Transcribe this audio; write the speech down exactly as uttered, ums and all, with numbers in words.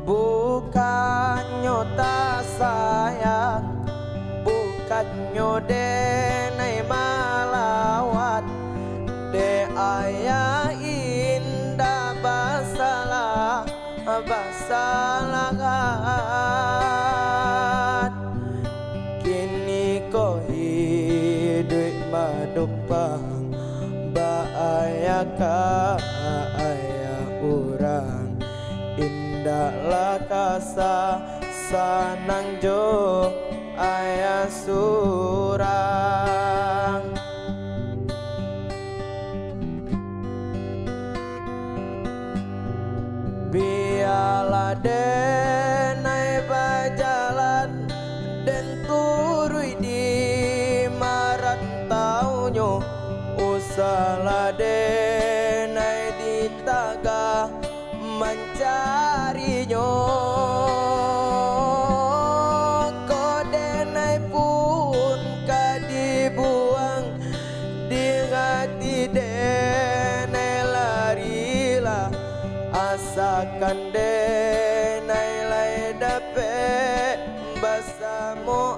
Bukannyo tak sayang, bukannyo denai malawat, dek ayah indak basalah, basalahan. Kini ko hiduik manumpang, ba ayah ka ayah urang, indaklah kasa sanang jo ayah surang. Bialah denai bajalan, den turuik di marantaunyo, usahlah denai di tagah mancarinyo. Ko denai pun ka dibuang, di hati denai larilah, asakan denai lai dapek basamo